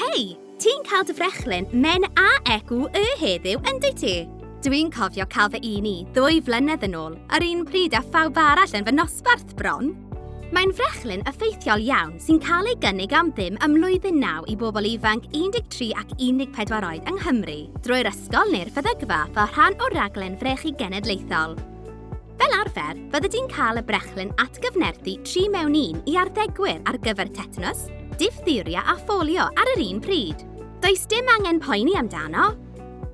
Hei! Ti'n cael dy frechlyn Men A Ec W Y heddiw, yndwyt ti? Dwi'n cofio cael fy un i ddwy flynedd yn ôl, yr un pryd â phawb arall yn fy nosbarth bron. Mae'n frechlyn effeithiol iawn sy'n cael ei gynnig am ddim ym mlwyddyn naw i bobl ifanc 13 ac 14 oed yng Nghymru, drwy'r ysgol neu'r feddygfa fel rhan o raglen frechu genedlaethol. Fel arfer, fyddi di'n cael y brechlyn atgyfnerthu 3 mewn 1 i arddegwyr ar gyfer tetanws, diphtheria a pholio ar yr un pryd. Does dim angen poeni amdano!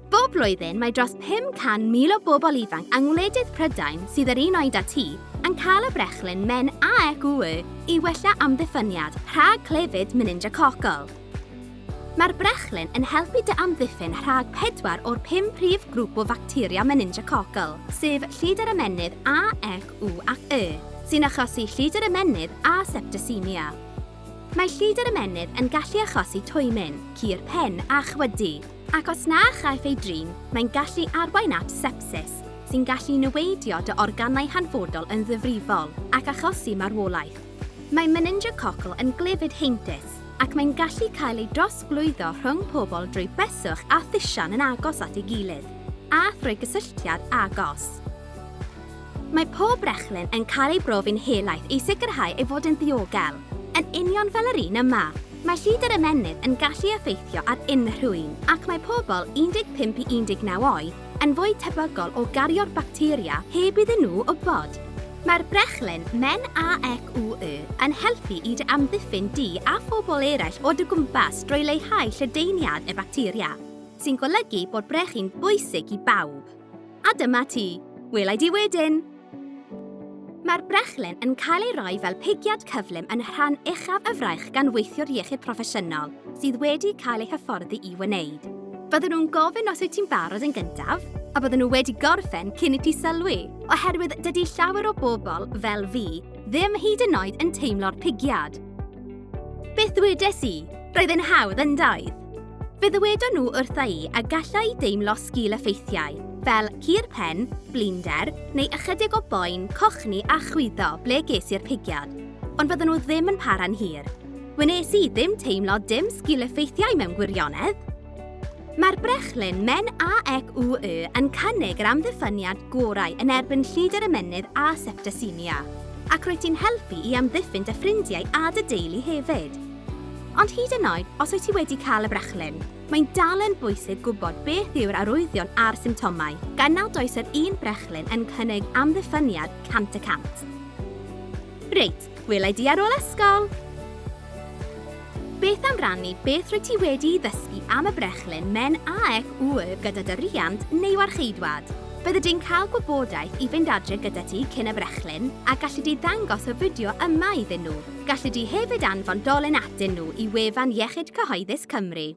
Bob blwyddyn mae dros 500,000 o bobl ifanc yng ngwledydd Prydain sydd yr un oed â ti yn cael y brechlyn Men AEQY i wella amddiffyniad rhag clefyd meningococcal. Mae'r brechlyn yn helpu dy amddiffyn rhag pedwar o'r pum prif grŵp o facteria meningococcal, sef llid yr ymennydd A, Ec, U ac Y, sy'n achosi llid yr ymennydd a septisemia. Mae llid yr ymennydd yn gallu achosi twymyn, cur pen a chwydu, ac os na chaiff ei drin, mae'n gallu arwain at sepsis, sy'n gallu niweidio dy organau hanfodol yn ddifrifol ac achosi marwolaeth. Mae meningococcal yn glefyd heintus, ac mae'n gallu cael ei drosglwyddo rhwng pobl drwy beswch a thisian yn agos at ei gilydd, a thrwy gysylltiad agos. Mae pob brechlyn yn cael ei brofi'n helaeth i sicrhau ei fod yn ddiogel, yn union fel yr un yma. Mae llid yr ymennydd yn gallu effeithio ar unrhyw un, ac mae pobl 15 i 19 oed yn fwy tebygol o gario'r bacteria heb iddyn nhw wybod. Mae'r brechlyn Men AEQY yn helpu i dy amddiffyn di a phobl eraill o dy gwmpas drwy leihau lledaeniad y bacteria, sy'n golygu bod brechu'n bwysig i bawb. A dyma ti! Wela i di wedyn! Mae'r brechlyn yn cael ei roi fel pigiad cyflym yn rhan uchaf y fraich gan weithiwr iechyd proffesiynol sydd wedi cael ei hyfforddi i wneud. Bydden nhw'n gofyn os wyt ti'n barod yn gyntaf, a bydden nhw wedi gorffen cyn i ti sylwi, oherwydd dydy llawer o bobl, fel fi, ddim hyd yn oed yn teimlo'r pigiad. Beth ddwedes i? Roedd e'n hawdd yn doedd? Fe ddywedon nhw wrtha i y galla i deimlo sgil-effeithiau, fel cur pen, blinder, neu ychydig o boen, cochni a chwyddo ble ges i'r pigiad. Ond fydden nhw ddim yn para'n hir. Wnes i ddim teimlo dim sgil-effeithiau mewn gwirionedd. Mae'r brechlyn Men AEQY yn cynnig yr amddiffyniad gorau yn erbyn llid yr ymennydd a septisemia, ac rwyt ti'n helpu i amddiffyn dy ffrindiau a dy deulu hefyd. Ond hyd yn oed os wyt ti wedi cael y brechlyn, mae'n dal yn bwysig gwybod beth yw'r arwyddion a'r symptomau, gan nad oes yr un brechlyn yn cynnig amddiffyniad 100 y cant. Reit, wela i di ar ôl ysgol! Beth am rannu beth rwyt ti wedi'i ddysgu am y brechlyn Men AEQY gyda dy riant neu warcheidwad? Byddi di'n cael gwybodaeth i fynd adre gyda ti cyn y brechlyn, a galli di ddangos y fideo yma iddyn nhw. Galli di hefyd anfon dolen atyn nhw i wefan Iechyd Cyhoeddus Cymru.